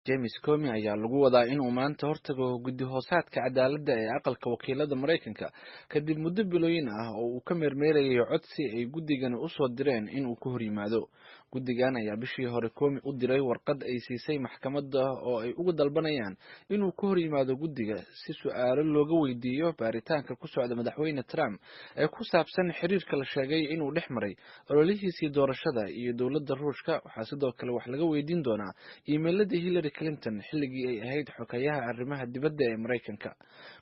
James Comey ayaa lagu wadaa inuu maanta hortago guddi hoosaadka cadaaladda ee Aqalka Wakiilada Maraykanka, kadib muddo bilooyin ah oo uu ka meermeerayay codsi ay guddigani usoo direen inuu ku hor yimaado. Guddigan ayaa bishii hore Comey u diray warqad ay siisay maxkamadda oo ay uga dalbanayaan inuu ku hor yimaado guddiga si su-aalo looga weydiiyo baaritaanka ku socda Madaxweyne Trump ee ku saabsan xiriirka la sheegay inuu dhex maray ololihiisii doorashada iyo dowladda Ruushka. Waxaa sidoo kale wax laga weydiin doonaa iimeyladii Hillary Clinton xilligii ay ahayd xogayaha arrimaha dibadda ee Maraykanka.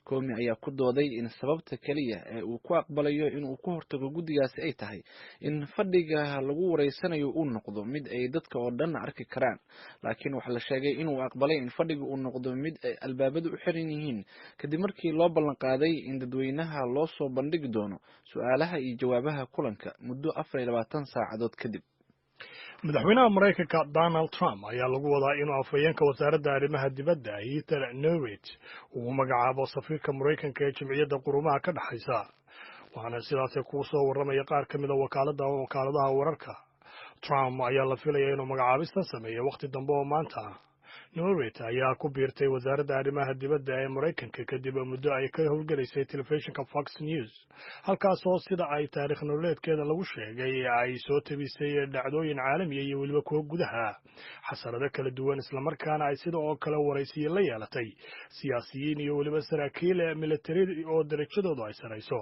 Comey ayaa ku dooday in sababta keliya ee uu ku aqbalayo inuu ku hortago guddigaasi ay tahay in fadhiga lagu wareysanayo uu noqdo mid ay dadka oo dhan arki karaan, laakiin waxaa la sheegay inuu aqbalay in fadhiga uu noqdo mid ay albaabadu u xiran yihiin kadib markii loo ballan qaaday in dadweynaha loo soo bandhigi doono su-aalaha iyo jawaabaha kulanka muddo 24 saacadood kadib. Madaxweynaha Maraykanka Donald Trump ayaa lagu wadaa inuu afhayeenka wasaaradda arrimaha dibadda Heather Nauert uu magacaabo safiirka Maraykanka ee Jamciyadda Qurumaha ka Dhexaysa, waxaana sidaasi kuu soo warramaya qaar ka mida wakaalada wakaaladaha wararka. Trump ayaa la filaya inuu magacaabistan sameeyo wakhti dambe oo maanta ah. Nauert ayaa ku biirtay wasaaradda arrimaha dibadda ee Maraykanka kadib muddo ay ka howlgelaysay telefishinka Fox News, halkaasoo sida ay taarikh nololeedkeeda lagu sheegay ay soo tabisay dhacdooyin caalamiya iyo weliba kuwa gudaha, xasarado kala duwan, islamarkaana ay sida oo kale waraysiyo la yeelatay siyaasiyiin iyo weliba saraakiil militari oo darajadoodu ay sarayso.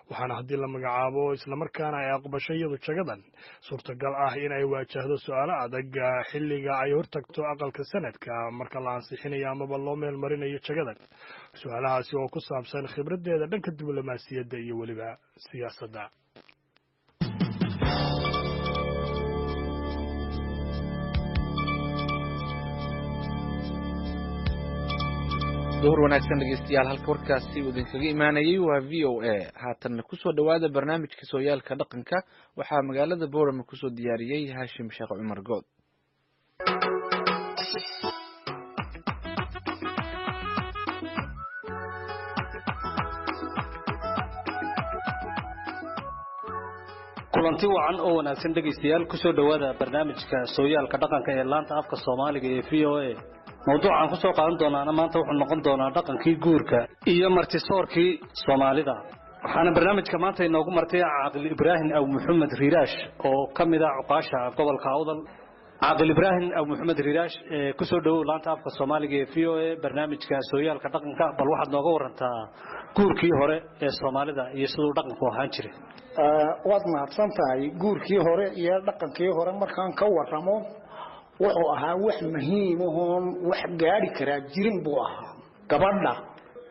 Waxaana haddii la magacaabo islamarkaana ay aqbasho iyadu jagadan, suurtagal ah in ay waajahdo su-aalo adag xilliga ay hortagto aqalka Sanadka marka la ansixinayo amaba loo meel marinayo jagadan, su-aalahaasi oo ku saabsan khibraddeeda dhanka diblomaasiyadda iyo weliba siyaasadda. Duhur wanaagsan, dhegeystayaal. Halka warkaasi uu idinkaga imaanayay waa VOA. Haatanna kusoo dhowaada barnaamijka Sooyaalka Dhaqanka. Waxaa magaalada Boorama kusoo diyaariyey Haashim Sheekh Cumar Good. Kulanti wacan oo wanaagsan, dhegaystayaal. Kusoo dhowaada barnaamijka Sooyaalka Dhaqanka ee laanta afka Soomaaliga ee VOA. Mawduucaan kusoo qaadan doonaana maanta wuxuu noqon doonaa dhaqankii guurka iyo martisoorkii Soomaalida. Waxaana barnaamijka maanta inoogu martay Caaqil Ibraahim Aw Maxamed Riiraash oo ka mid ah cuqaasha gobolka Awdal. Caaqil Ibraahim Aw Maxamed Riiraash, kusoo dhowow laanta afka Soomaaliga ee VOA, barnaamijka Sooyaalka Dhaqanka. Bal waxaad nooga warantaa guurkii hore ee Soomaalida iyo siduu dhaqanku ahaan jiray. Waad mahadsan tahay. Guurkii hore iyo dhaqankii hore markaan ka waramo, wuxuu ahaa wax muhiimahoon wax gaadhi karaa jirin buu ahaa. Gabadha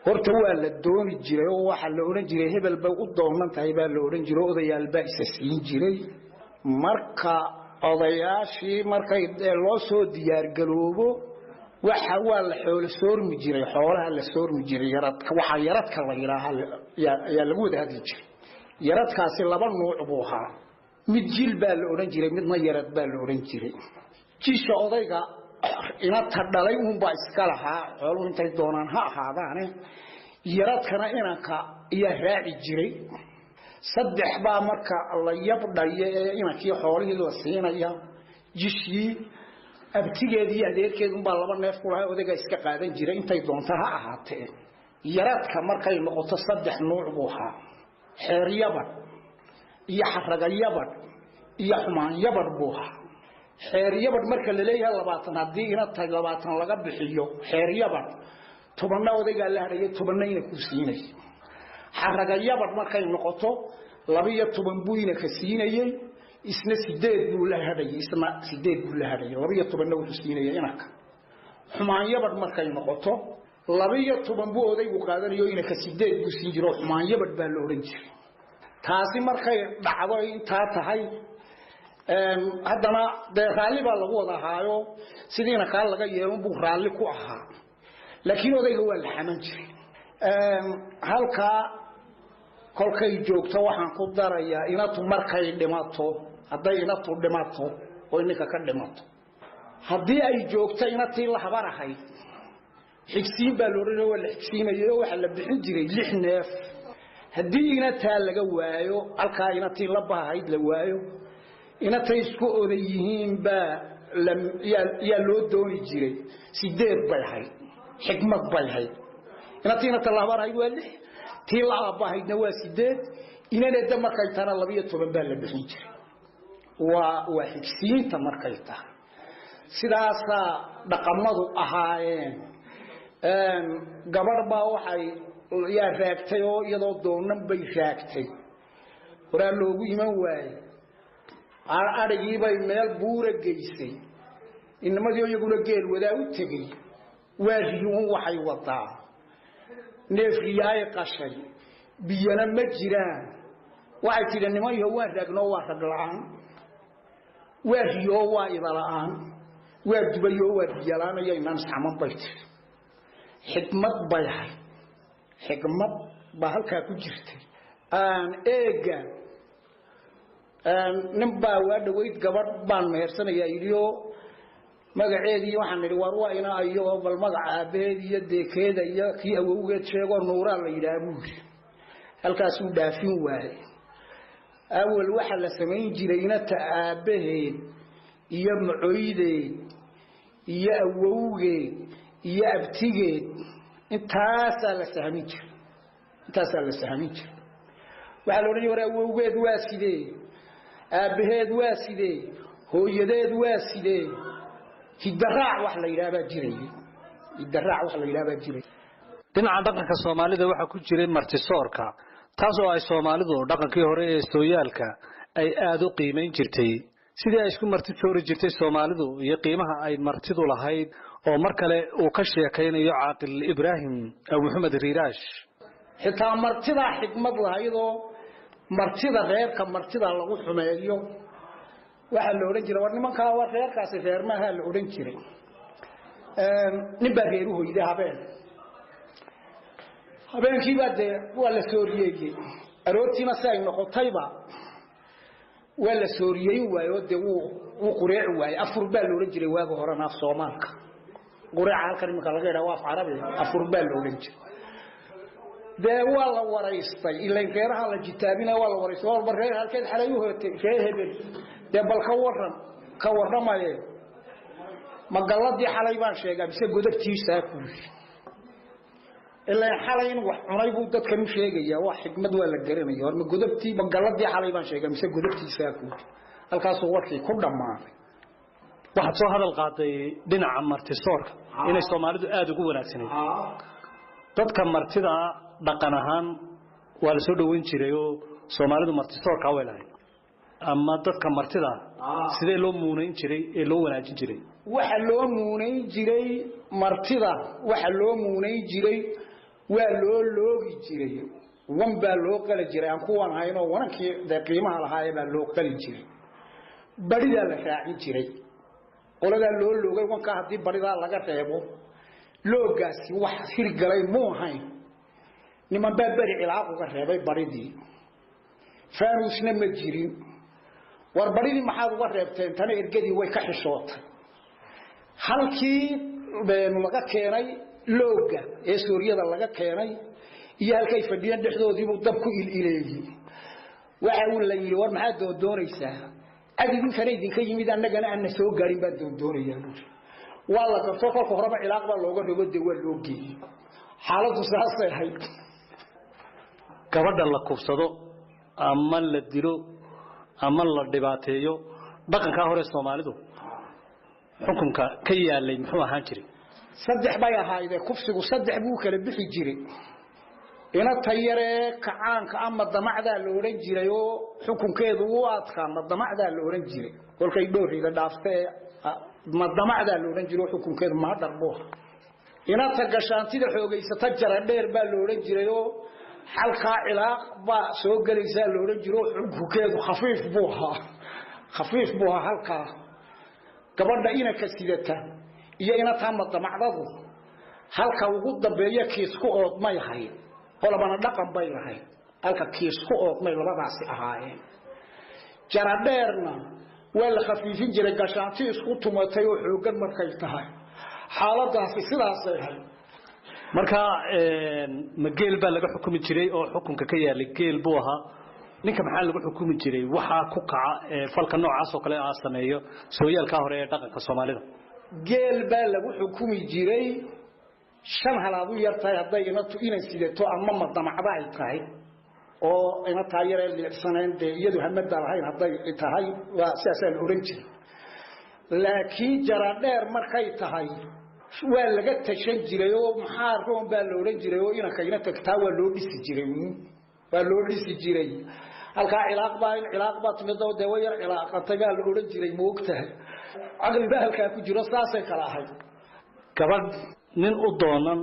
horta waa la dooni jiray oo waxaa la odhan jiray hebel bay u doonan tahay baa la odhan jiray. Odayaal baa isa siin jiray. Marka odayaashii markay loo soo diyaargaroobo, waxa waa la xoolo soormi jiray, xoolaha la soormi jiray. Yaradka, waxaa yaradka la yidhaaha ayaa lagu wada hadli jiray. Yaradkaasi laba nuuc buu ahaa: mid jil baa la odhan jiray, midna yarad baa la odhan jiray. Jisha odayga inata dhalay uunbaa iska lahaa, xooluhu intay doonaan ha ahaadaane. Yaradkana inanka ayaa raaci jiray. Saddex baa marka la yabdhaya ee inankii xoolihii la siinaya. Jishii abtigeed iyo adeerkeed unbaa laba neef ku lahaa, odaygaa iska qaadan jiray intay doonta ha ahaatee. Yaradka markay noqoto saddex nuuc buu ahaa: xeeryabadh iyo xaragayabadh iyo xumaanyabadh buu ahaa. Xeeryabadh marka laleeyahay, 20 haddii ina tahay, 20 laga bixiyo xeeryabadh, 10-na odaygaa la hadhaya, 10-na ina ku siinay. Xaragayabadh markay noqoto, 12 buu inaka siinayey, isna sideed buu la hadhayay, isna sideed buu la hadhayay, 12-na wuxuu siinayay inaka. Xumaanyabadh markay noqoto, 12 buu odaygu qaadanayo, inaka sideed buu siin jiro. Xumaanyabadh baa la odhan jiray. Taasi markay dhacdo intaa tahay, haddana dee raalli baa lagu wada ahaayo, sidiina kaa laga yeelun buu raalli ku ahaa, laakiin odayga waa la xaman jiray. Halkaa kolkay joogto waxaan ku darayaa inatu markay dhimato, hadday inatu dhimato oo ninka ka dhimato, haddii ay joogto inatii la habar ahayd, xigsiin baa la odhanaya. Waa la xigsiinayay oo waxaa la bixin jiray lix neef. Haddii inataa laga waayo, halkaa inatii la bahahayd la waayo, inatay isku oday yihiin baa Yaa loo dooni jiray 8 bay ahayd, xikmad bay ahayd. Inantiina tallaabaan ahayd waa 6, tii la aabbahaydna waa 8, inaneda markay tahana 12 baa la bixin jiray. Waa xigsiinta markay tahay. Sidaasaa dhaqamadu ahaayeen. Gabadh baa waxay yaa raagtay oo iyadoo doonan bay raagtay, horaa loogu iman waayey. Adhigiibay meel buura geysay, inamadii iyaguna geel wadaa u tegey. Waa riyuun waxay wadaa, neef riyo ay qashay, biyana ma jiraan. Waxay tidhi, niman yaho, waan raagnoo waa rag la-aan, waa riyoo waa ida la-aan, waa dubayoo waa biyola-aan, iyo inaan isxaman bay tiri. Xikmad bay ahayd, xikmad baa halkaa ku jirtay. Eega nin baa waa dhaweyd gabadh baan mehersanayaa yidhioo magaceedii waxaan nidhi, war waa ina ayo, bal magaca aabbaheed iyo deekeeda iyo kii awowgeed sheegoo. Nuuraa la yidhaha buu yidhi. Halkaasuu dhaafin waayey. Awal waxaa la samayn jiray inata aabbaheed iyo macoydeed iyo awowgeed iyo abtigeed, intaasaa la sahmin jiray, intaasaa la sahmin jiray. Waxaa la odhan jiray, war awowgeed waa sidee, aabbaheed waa sidee, hooyadeed waa sidee? Hiddaraac wax la yidhaha baa jiray, hiddaraac wax la yidhaha baa jiray. Dhinaca dhaqanka Soomaalida waxaa ku jiray martisoorka, taas oo ay Soomaalidu dhaqankii hore ee sooyaalka ay aada u qiimayn jirtay, sidii ay isku marti soori jirtay Soomaalidu iyo qiimaha ay martidu lahayd, oo mar kale uu ka sheekaynayo Caaqil Ibraahim Aw Maxamed Riiraash. Xitaa martidaa xikmad lahaydoo martida reerka martida lagu xumeeyo waxaa la odhan jiray, war nimankaa, war reerkaasi reer maaha la odhan jiray. Nin baa reer u hoyday habeen, habeenkiibaa dee waa la sooriyeeyey. Aroortiina si ay noqotayba waa la sooriyeyn waaye oo dee wuu qureeci waayey. Afur baa la odhan jiray waaga horena af Soomaalka. Qureeca halkan iminka laga yidhaha waa af Carabi, afur baa la odhan jiray. Dee waa la waraystay, ilayn reeraha la jitaabina, waa la waraystay. Warba reer halkeed xalay u hootay? Reer hebel. Dee bal ka waran, ka warramaye, magalladii xalay baan sheegaa mise godabtiisaa kuuri? Ilaan xalay in wax cunay buu dadkan u sheegayaa, waa xikmad, waa la garanaya. War ma godabtii, magalladii xalay baan sheegaa mise godabtiisaa kuuri? Halkaasuu warkii ku dhammaaday. Waxaad soo hadal qaaday dhinaca martisoorka inay Soomaalidu aada ugu wanaagsanayd. Dadka martida dhaqan ahaan waa la soo dhoweyn jiray oo Soomaalidu martisoorkaa way lahayd. Ama dadka martida sidee loo muunayn jiray ee loo wanaajin jiray? Waxa loo muunayn jiray martida, waxa loo muunayn jiray, waa loo loogi jiray, wan baa loo qali jiray aan kuwan haynoo wanankii dee qiimaha lahaaye baa loo qali jiray, baridaa la raacin jiray. Qoladaa loo loogay wankaa haddii baridaa laga reebo, loogaasi wax hirgalay muu ahayn. Niman baa beri cilaaq uga reebay baridii, faanuusna ma jirin. War baridii maxaad uga reebteen? Tana ergadii way ka xishootay. Halkii laga keenay looga ee Suuriyada laga keenay iyo halkay fadhiyeen dhexdoodiibuu dab ku ilileeyey. Waxa uu la yidhi, war maxaad doondoonaysaa? Cad idinkana idinka yimid, annagana aanna soo gaarin baan doondoonayaa buuri. Waa la qabto, kolka horeba cilaaq baa looga rogo, dee waa loo geeyey. Xaaladdu saasay ahayd. Gabadha la kufsado ama la dilo ama la dhibaateeyo, dhaqankaa hore Soomaalidu xukunka ka yaalay muxuu ahaan jiray? 3 bay ahaydee. Kufsigu 3 buu kala bixi jiray. Ina tayaree kacaanka ama damacdaa la odhan jiray oo xukunkeedu u adkaa, ma damacdaa la odhan jiray. Kolkay dhoorida dhaaftee ma damacdaa la odhan jiray oo xukunkeedu mahadhar buu ahaa. Inata gashaantida xoogaysata jaradheer baa la odhan jiray oo xalkaa cilaaq baa soo gelaysaa la odhan jiray oo xukunkeedu khafiif buu ahaa, khafiif buu ahaa halkaa. Gabadha inanka sidata iyo inataa madamacdadu halka ugu dambeeya kiisku oodmay ahayd, qolabana dhaqan bay lahayd. Halka kiisku oodmay labadaasi ahaayeen. Jaradheerna waa la khafiifin jiray gashaanti isku tumatay oo xooggan markay tahay. Xaaladaasi sidaasay ahayd. Marka ma geel baa laga xukumi jiray oo xukunka ka yaalay geel buu ahaa, Ninka maxaa lagu xukumi jiray waxaa ku kaca ee falka noocaas oo kale aa sameeyo sooyaalka hore ee dhaqanka Soomaalida? Geel baa lagu xukumi jiray, 5 halaad u yar tahay hadday inatu inay sidato ama madamacda ay tahay oo ina taayare liicsanayn, dee iyadu hamada lahayn hadday tahay, waa sidaasaa la oran jiray. Laakiin jaradheer markay tahay waa laga tashan jiray oo maxaa roon baa la oran jiray, oo inanka ina tagtaa waa loo dhisi jiray, waa loo dhisi jiray. Halkaa cilaaq baa in cilaaq baa timid oo dee way yar cilaaqatay baa la oran jiray, ma ogtahay? Caqli baa halkaa ku jiro, saasay kala ahayd. Gabadh nin u doonan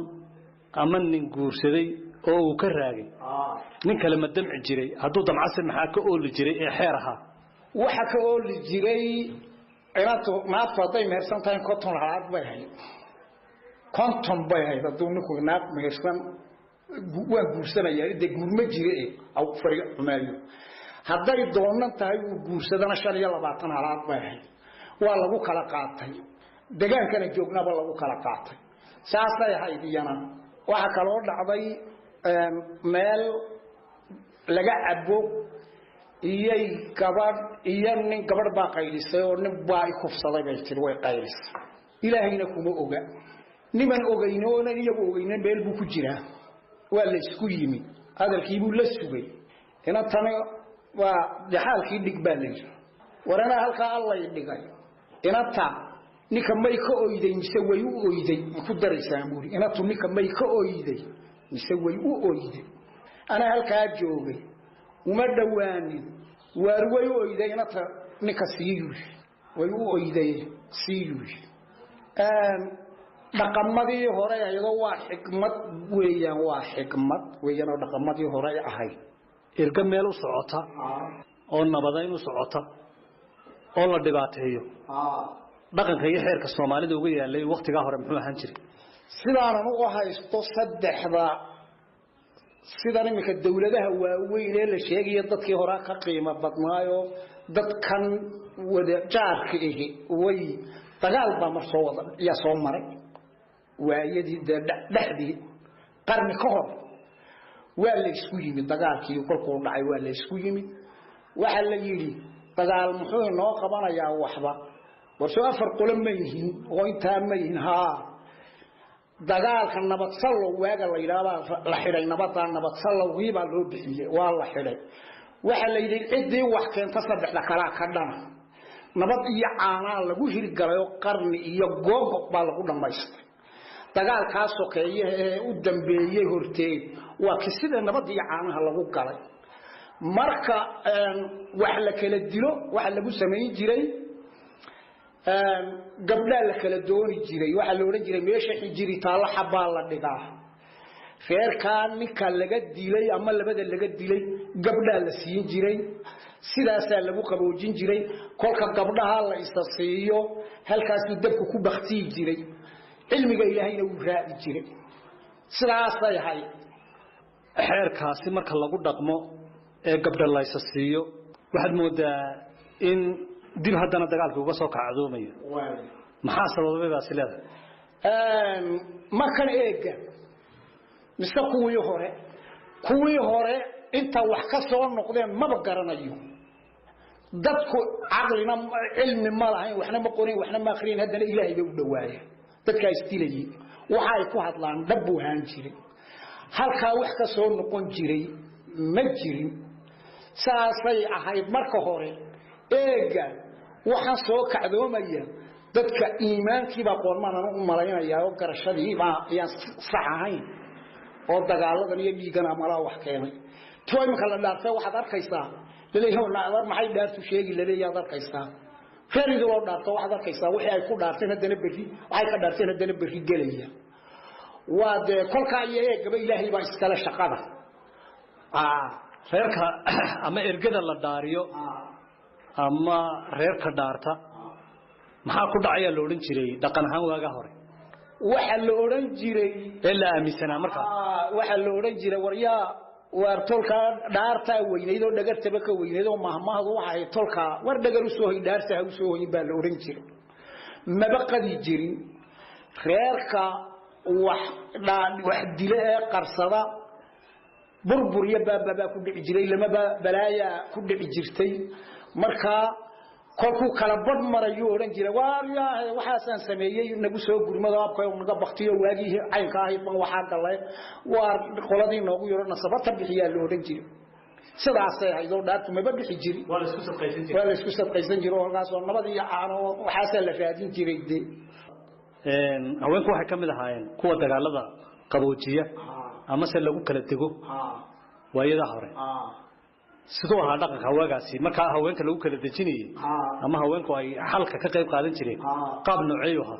ama nin guursaday oo uu ka raagay, nin kale ma damci jiray? Hadduu damcase maxaa ka ooli jiray ee xeer ahaa? Waxa ka ooli jiray inantu naagtu hadday mehersan tahay 50 halaad bay ahayd, 50 bay ahayd. Hadduu ninku naag mehersan waan guursanayaa, dee guurma jire e aw fariga xumaayo, hadday doonan tahay uu guursadana 25 halaad bay ahayd. Waa lagu kala qaatay, degaankana joognaba lagu kala qaatay, saasay ahayd. Iyana waxa kaloo dhacday meel laga cabo iyay gabadh iyo nin, gabadh baa qaylisay oo nin baa i kufsaday bay tiri, way qaylisay. Ilaahayna kuma oga, niman ogeyno oonan iyagu ogeynin meel buu ku jiraa. Waa la isku yimi, hadalkii buu la sugay. Inantani waa xaalkii dhig baa la yidhi, war anaa halkaa allay dhigay. Inanta ninka may ka oyday mise way u oyday? Ma ku daraysaa buuri. Inantu ninka may ka oyday mise way u oyday? Anaa halkaa joogay, uma dhowaanin. Waar way u oyday inanta, ninka sii yuri, way u oyday sii yuri. Dhaqamadii hore iyadoo waa xikmad weeyaan, waa xikmad weeyaan oo dhaqamadii hore ahayd. Erga meel u socota oo nabadayn u socota oo la dhibaateeyo, dhaqanka iyo xeerka Soomaalida uga yaalay waqtigaa hore muxuu ahaan jiray? Sidaanan u haysto saddexda, sidan iminka dawladaha waaweyn ee la sheegayo dadkii horaa ka qiimo badnaayo, dadkan wada jaarka ihi way dagaal baa mar soo wada yaa soo maray waayadii dee dhexdii qarni ka hor. Waa la isku yimid dagaalkii kolkuu dhacay, waa la isku yimid. Waxaa la yidhi dagaal muxuu inoo qabanayaa? Waxba war soo 4 qolo ma yihin oo intaa ma yihin. Haa, dagaalka nabad sallow waaga la yidhaahbaa la xidhay, nabaddaa nabad sallowgii baa loo bixiyey, waa la xidhay. Waxaa la yidhi ciddii wax keenta saddexda kalaa ka dhana. Nabad iyo caanaa lagu hirgalay oo qarni iyo googo baa lagu dhammaystay. Dagaalkaa sokeeyaha ee u dambeeyey horteed waa ki sida nabad iyo caanaha lagu galay. Marka wax la kala dilo waxa lagu samayn jiray, gabdhaa la kala dooni jiray. Waxaa la odhan jiray meesha xijiri taalla xabbaa la dhigaa. Reerkaa ninka laga dilay ama labada laga dilay gabdhaa la siin jiray, sidaasaa lagu qaboojin jiray. Kolka gabdhaha la isa siiyo halkaasuu dabku ku baktiyi jiray, cilmiga ilaahayna wuu raaci jiray, sidaasay ahayd. Xeerkaasi marka lagu dhaqmo ee gabdha la isa siiyo waxaad moodaa in dib haddana dagaalkii uga soo kacdoomayo. Maxaa sababay baasi leedahay? Markan eega mise kuwii hore, kuwii hore inta wax ka soo noqdeen maba garanayo. Dadku caqlina cilmi ma lahayn, waxna ma qorin, waxna ma akhriyin, haddana ilaahay bay u dhawaayeen. Dadkaa isdilayay waxa ay ku hadlaan dhab buu ahaan jiray, halkaa wax ka soo noqon jiray ma jirin. Saasay ahayd marka hore. Eega waxaan soo kacdoomaya dadka iimaankiibaa qoonmaan anu u malaynayaa oo garashadiibaa ayaan sax ahayn oo dagaaladan iyo dhiigana malaa wax keenay. Tuwa iminka la dhaartay waxaad arkaysaa laleeyahay maxay dhaartu sheegi, laleeyahay aad arkaysaa reer idiloo dhaarto, waxaad arkaysaa wixii ay ku dhaarteen haddana berri, waxay ka dhaarteen haddana berri gelaya. Waa dee kolkaa iyo eegaba ilaahay baa iskale shaqada. Reerka ama ergada la dhaariyo ama reerka dhaarta maxaa ku dhacayaa la odhan jiray dhaqan ahaan waaga hore? Waxa la odhan jiray ee la aaminsanaa markaa, waxa la odhan jiray waryaa waar tolkaa dhaartaa weynayd oo dhagartaba ka weynayd oo mahmahdu waxay tolkaa war dhagar u soo hoy, dhaarta ha u soo hoyin baa la odhan jiray. Maba qadi jirin reerka wax wax dila ee qarsada. Burbur iyo baababaa ku dhici jiray, lamaba balaayaa ku dhici jirtay. Markaa kolkuu kala badh marayuu odhan jiray, waaryaah, waxaasaan sameeyey, nagu soo gurmado, abka naga baktiyo, waagii caynka ahayd ban waxaa galay, waar qoladii noogu yaro nasabata bixiyaa la odhan jiray. Sidaasay ahayd oo dhaartu maba bixi jiri. Waa la isku sadqaysan jiray. Waa la isku sadqaysan jiray oo halkaas oo nabad iyo caano waxaasaa la raadin jiray dee. Haweenku waxay ka mid ahaayeen kuwa dagaalada qaboojiya ama se lagu kala dego waayada hore. Siduu ahaa dhaqanka hawaagaasi markaa haweenka lagu kala dejinayay ama haweenku ay xalka ka qayb qaadan jireen, qaab nooceeyu ahaa?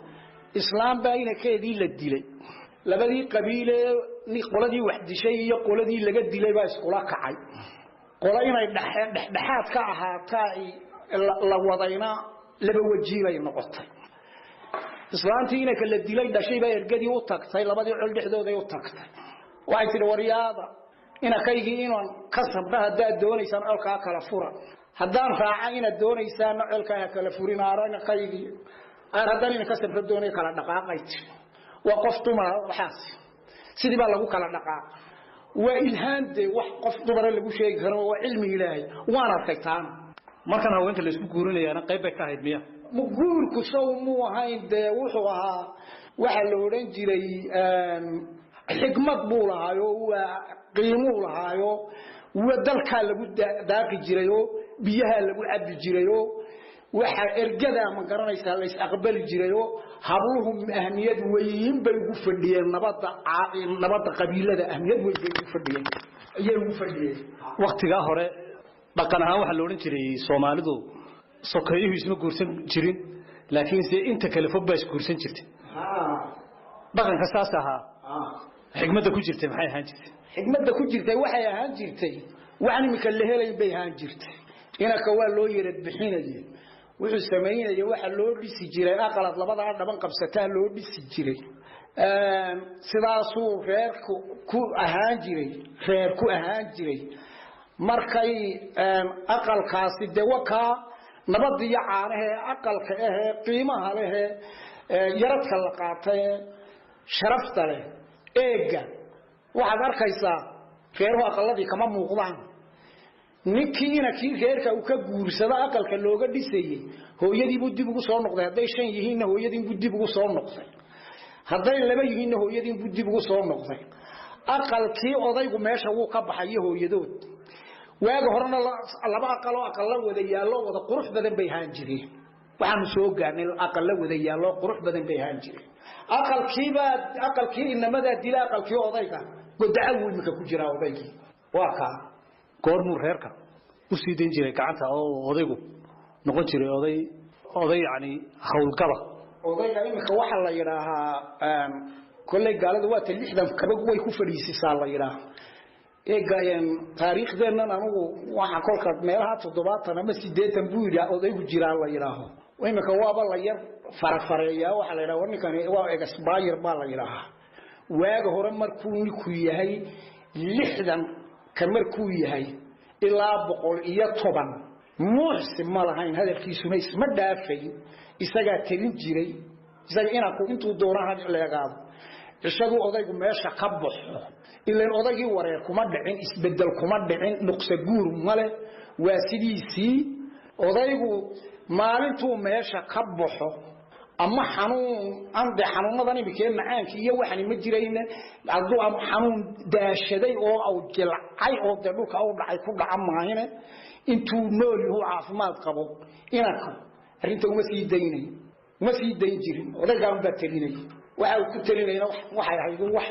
Islaam baa inankeedii la dilay. Labadii qabiile, qoladii wax dishay iyo qoladii laga dilay baa iskula kacay. Qolo inay dhexdhexaad ka ahaataa la wadayna laba wajiibay noqotay. Islaantii inanka la dilay dhashay baa ergadii u tagtay, labadii col dhexdooday u tagtay. Waxay tidhi, waryaada, inankaygii inaan ka sabra haddaad doonaysaan, colkaa kala fura. Haddaan raaca inaad doonaysaanna, colkaa ha kala furin. Aaro inankaygii aar haddaan inan ka sabra doonay, kala dhaqaaqay tiri. Waa qof dumara waxaas. Sidii baa lagu kala dhaqaaqa. Waa ilhaan dee, wax qof dumara lagu sheegi karo, waa cilmi Ilaahay. Waan arkay taana. Markan haweenka la isku guurinayaana qayb bay ka ahayd miya? Guurku sow muu ahayn dee, wuxuu ahaa waxaa la odhan jiray xikmad buu lahaayo, waa qiimuu lahaayo, waa dalkaa lagu daaqi jirayoo biyahaa lagu cabbi jirayoo waxa ergadaa, ma garanaysaa, la is aqbali jirayoo habluhu ahmiyad weyn bay ugu fadhiyeen nabadda, nabadda qabiilada ahmiyad weyn bay ugu fadhiyeen, ayay ugu fadhiyeen. Waktigaa hore dhaqan ahaan waxaa la odhan jiray Soomaalidu sokeeyuhu isma guursan jirin, laakiinse inta kale fog baa isguursan jirtay. Dhaqanka saas ahaa, xikmadda ku jirtay maxay ahaan jirtay? Xikmadda ku jirtay waxay ahaan jirtay waxaan iminka la helayn bay ahaan jirtay. Inanka waa loo yarad bixinayay, wuxuu samaynaya waxa loo dhisi jiray aqalad labadaa dhaban qabsataa loo dhisi jiray. Sidaasuu reerku ku ahaan jiray, reer ku ahaan jiray. Markay aqalkaasi dee wakaa nabad iyo caanahee aqalka ahee qiimaha lehee yaradka la qaatay sharafta leh eega, waxaad arkaysaa reeruhu aqaladii kama muuqdaan. Ninkii inankii reerka uu ka guursado aqalka looga dhisayey, hooyadiibuu dib ugu soo noqday. Hadday shan yihiinna hooyadiinbuu dib ugu soo noqday, hadday laba yihiinna hooyadiinbuu dib ugu soo noqday. Aqalkii odaygu meesha wuu ka baxay iyo hooyadood. Waaga horena laba aqaloo aqalla wada yaallo wada qurux badan bay ahaan jireen. Waxaanu soo gaarnay aqalla wada yaallo qurux badan bay ahaan jireen. Aqalkiibaa aqalkii inamadaa dila aqalkii odayga godaca wuu iminka ku jiraa odaygii, waa kaa. Goormuu reerka u sii dayn jiray gacanta oo odaygu noqon jiray oday yacni howlgaba? Odayga iminka waxaa la yidhaahaa kolley gaalada waa ta 60 kabag way ku fadhiisisaa la yidhaaha. Eega taariikhdeennan anugu waxa kolka meelaha 70 ama 80 buu yidhaa odaygu jiraa la yidhaaho. Iminka waaba la yar farafareeyaa, waxaa la yidhaha ninkani waa egasbayir baa la yidhaahaa. Waaga hore markuu ninku yahay 60 ka markuu yahay ilaa 110 muuxsi ma lahayn, hadalkiisuna isma dhaafay, isagaa telin jiray isaga inanku intuu doonaha leegaado. Cishaduu odaygu meesha ka baxo, ilan odaygii wareer kuma dhicin, isbedel kuma dhicin, nuqsa guur male, waa sidiisii odaygu. Maalintuu meesha ka baxo ama xanuun ande xanuunadan iminkee macaanka iyo waxani ma jirayna, hadduu xanuun daashaday oo au jilcay oo dee dhulka u dhacay ku dhaca maahine, intuu nool yahu caafimaad qabo inanku arrinta uma sii daynay, uma sii dayn jirin. Odaygaan baa telinay. Waxa uu ku telinayna waxay ahayd wax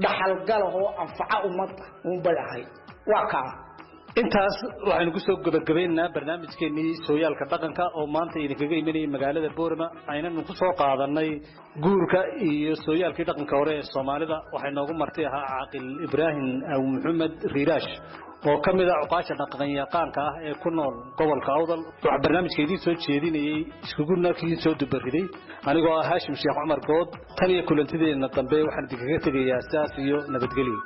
dhaxalgalahoo anfaca ummadda uunbay ahayd, waa kaa. Intaas waxaynu ku soo gabagabaynaynaa barnaamijkeennii sooyaalka dhaqanka oo maanta idinkaga imanayay magaalada Boorama, aynanu ku soo qaadanay guurka iyo sooyaalkii dhaqanka hore ee Soomaalida. Waxay noogu marti ahaa Caaqil Ibraahim Aw Maxamed Riiraash oo ka mid ah cuqaasha dhaqanyaqaanka ah ee ku nool gobolka Awdal. Waxaa barnaamijka idiin soo jeedinayey iskuguna kiin soo dubariday anigoo ah Haashim Sheekh Cumar Good. Tan iyo kulantideenna dambe waxaan idinkaga tegayaa sidaas iyo nabadgelyo.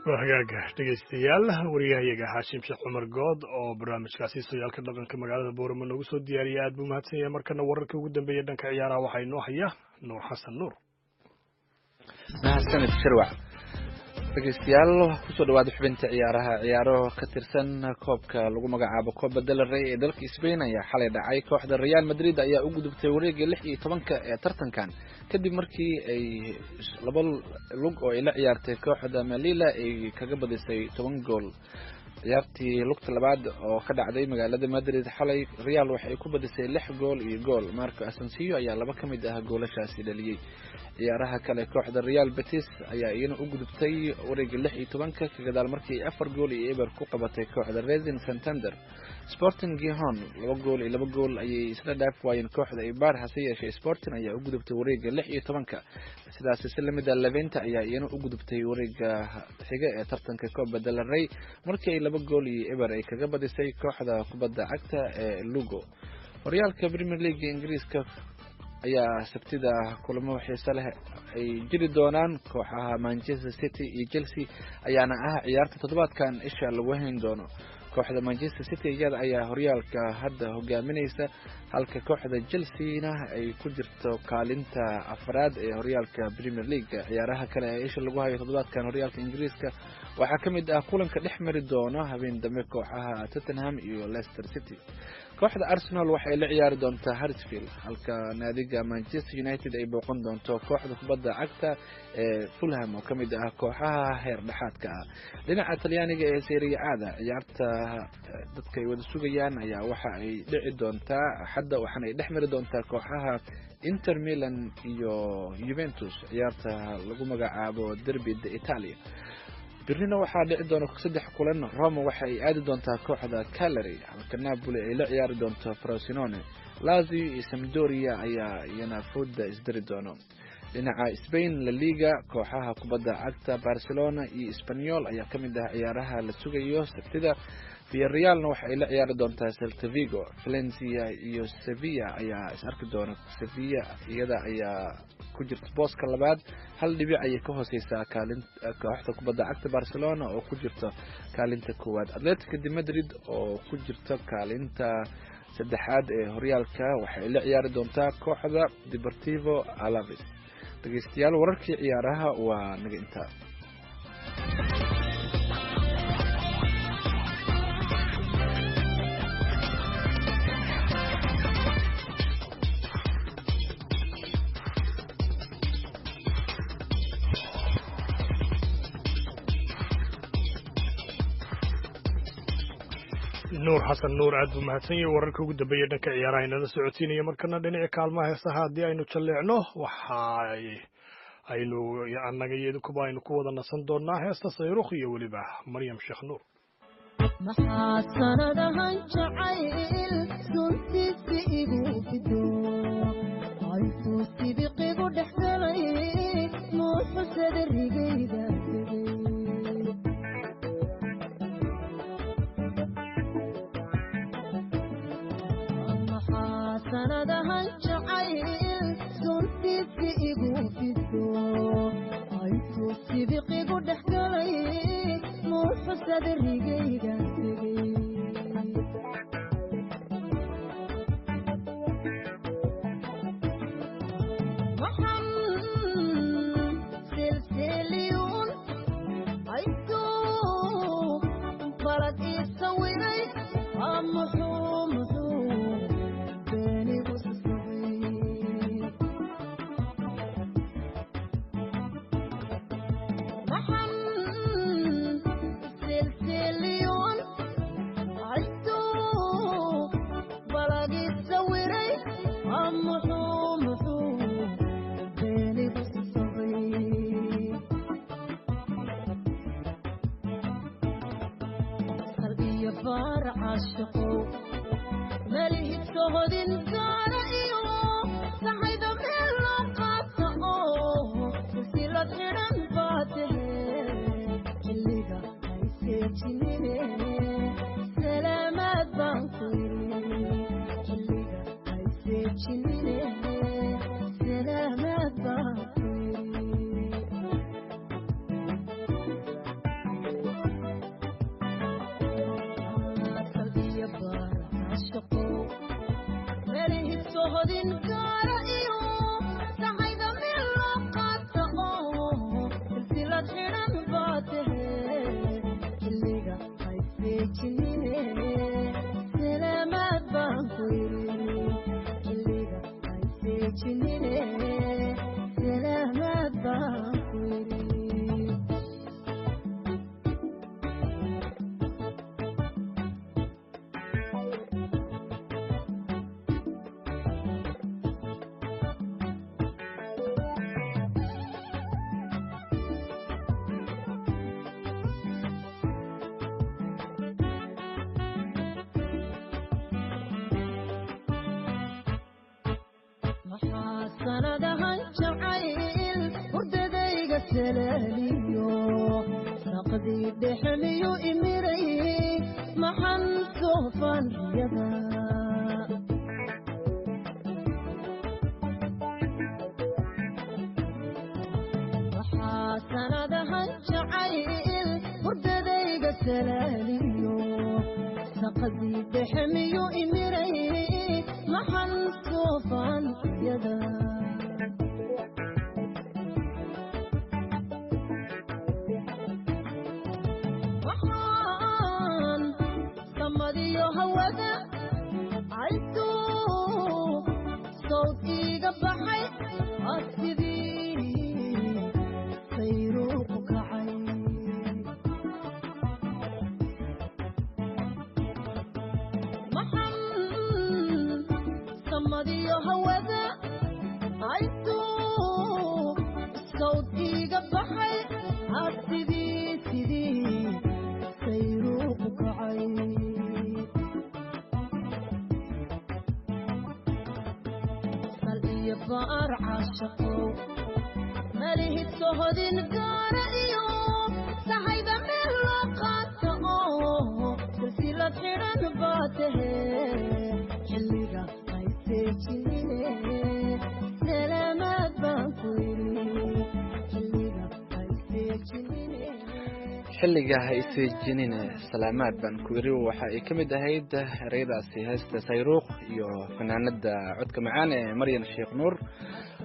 Waa hagaaga, dhegeystayaal. Wariyahayaga Xaashim Sheekh Cumar Good oo barnaamijkaasi sooyaalka dhaqanka magaalada Boorama noogu soo diyaariyay, aad buu mahadsan yahay. Markana wararkii ugu dambeeyay dhanka ciyaaraha waxaa inoo haya Nuur Xasan Nuur. Mahadsanid, Shirwac. Dhegeystayaal, kusoo dhawaada xubinta ciyaaraha. Ciyaaro ka tirsan koobka lagu magacaabo Copa del Rey ee dalka Spain ayaa xalay dhacay. Kooxda Real Madrid ayaa u gudubtay wareega 16-ka ee tartankan, kadib markii ay laba lug oo ay la ciyaartay kooxda Melilla ay kaga badisay 10 gool. Ciyaartii lugta labaad oo ka dhacday magaalada Madrid xalay, Real waxay ku badisay lix gool iyo gool. Marco Asensio ayaa laba ka mid ah goolashaasi dhaliyey. Ciyaaraha kale, kooxda Real Betis ayaa iyana u gudubtay wareega 16-ka ka gadaal markii ay 4 gool iyo 0 ku qabatay kooxda Racing Santander. Sporting Gijon 2 gool iyo 2 gool ayay isla dhaaf waayeen kooxda Eibar, hase yeeshee Sporting ayaa u gudubtay wareega 16-ka. Sidaasi si lamid ah, Levante ayaa iyana u gudubtay wareega xiga ee tartanka Copa del Rey markii ay 2 gool iyo 0 ay kaga badisay kooxda kubadda cagta ee Lugo. Horyaalka Premier League Ingiriiska ayaa Sabtida kulamo xiise leh ay jiri doonaan. Kooxaha Manchester City iyo Chelsea ayaana ah ciyaarta toddobaadkan isha lagu hayn doono. Kooxda Manchester City iyada ayaa horyaalka hadda hogaamineysa, halka kooxda Chelsea-na ay ku jirto kaalinta afraad ee horyaalka Premier League. Ciyaaraha kale ee isha lagu hayo toddobaadkan horyaalka Ingiriiska waxaa ka mid ah kulanka dhex mari doono habeen dambe kooxaha Tottenham iyo Leicester City. Kooxda Arsenal waxay la ciyaari doontaa Huddersfield, halka naadiga Manchester United ay booqan doonto kooxda kubadda cagta ee Fulham oo ka mid ah kooxaha heer dhexaadka ah. Dhinaca Talyaaniga ee Serie A-da, ciyaarta dadka ay wada sugayaan ayaa waxa ay dhici doontaa Axadda, waxaana ay dhex mari doontaa kooxaha Inter Milan iyo Juventus, ciyaarta lagu magacaabo Derby d'Italia. Birrina waxaa dhici doona saddex kulan. Roma waxa ay aadi doontaa kooxda Cagliari, halka Napoli ay la ciyaari doonto Frosinone. Lazio iyo Sampdoria ayaa iyana fooda isdari doono. Dhinaca Spain, La Liga, kooxaha kubadda cagta Barcelona iyo Espanyol ayaa ka mid ah ciyaaraha la sugayo Sabtida. Villarrealna waxa ay la ciyaari doontaa Celta Vigo. Valencia iyo Sevilla ayaa is arki doona. Sevilla iyada ayaa ku jirta booska labaad, hal dhibic ayay ka hooseysaa kaalin kooxda kubadda cagta Barcelona oo ku jirta kaalinta koowaad. Atletico de Madrid oo ku jirta kaalinta saddexaad ee horyaalka waxay la ciyaari doontaa kooxda Deportivo Alaves. Dhegeystayaal, wararkii ciyaaraha waa naga intaa. Nuur Xasan Nuur aad buu mahadsan yahay, wararka ugu dambeeya dhanka ciyaaraha inala socodsiinaya. Markana dhinaca kaalmaha heesaha haddii aynu jalleecno, waxa aynu annaga iyo idinkuba aynu ku wada nasan doonaa heesta Sayrukh iyo weliba Maryam Sheekh Nuur. Maxaa sanadahan jacayl suntiisi igu fido, aytuu sibiqigu dhex galay, muuxusada rigayda tegay? Maxaa sanadahan jacayl suntiisi igu fido, aytuu sibiqigu dhex galay, muuxusada rigayda tegay? Waxaan silsiliyuun aytuu balad ii sawiray, muxuu beenigu sasabay? Waxaan silsiliyuun aytuu balag ii sawiray, muxuu beenigu sasabay? Sal iyo baar caashiqow malihid sohodin gaara iyo saxayda meel loo qaata oo silsilad xidhan baa tahe, xilliga hayseejinine, salaamaad baan ku yiri. Xilliga hayseejinine, salaamaad baan ku yiri. Sohodin gaara iyo sahayda meel loo qaato oo silsilad xidhan baa tahe xilliga hayseejinine salaamaad baan ku yidhi xilliga hayseejinine salaamaad baan ku yidhi. Maxaa sanadahan jacayl hurdadayga salaaliyo saqdii dhexmiyu imiray maxan soofan riyada. Maxaa sanadahan jacayl hurdadayga salaaliyo saqdii dhexmiyu imiray maxan soofan riyada. Waxaan samadiyo hawada aytuu sawd iiga baxay asidii sayruuqu kacay. Maxan samadiyo hawada aytuu sawd iiga baxay asidii sidii sayruuqu kacay. Sal iyo baar caashaqow malihid sohodin gaara iyo sahayda meel loo qaato oo silsilad xidhan baa tahe xilliga hayseejinine salaamaad baan ku yidhi xilliga hayseejinine. Xilliga ha iseejinine salaamaad baan ku yiri waxa ay ka mid ahayd ereyadaasi heesta Sayruuq iyo fanaanada codka macaan ee Maryan Sheekh Nuur,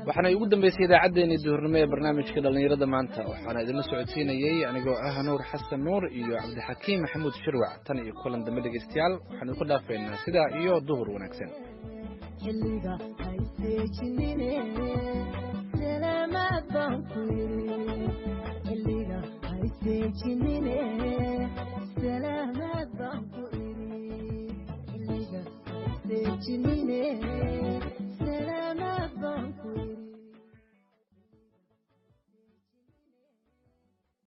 waxaana ugu dambeysay idaacaddeenii duhurnimo ee barnaamijka dhallinyarada maanta. Waxaana idinla socodsiinayey anigoo ah Nuur Xasan Nuur iyo Cabdixakiim Maxamuud Shirwac. Tan iyo kulan dambe dhegeystayaal, waxaanu ku dhaafaynaa sidaa iyo duhur wanaagsan. Xilliga hayseejinine salaamaad baan ku yidhi.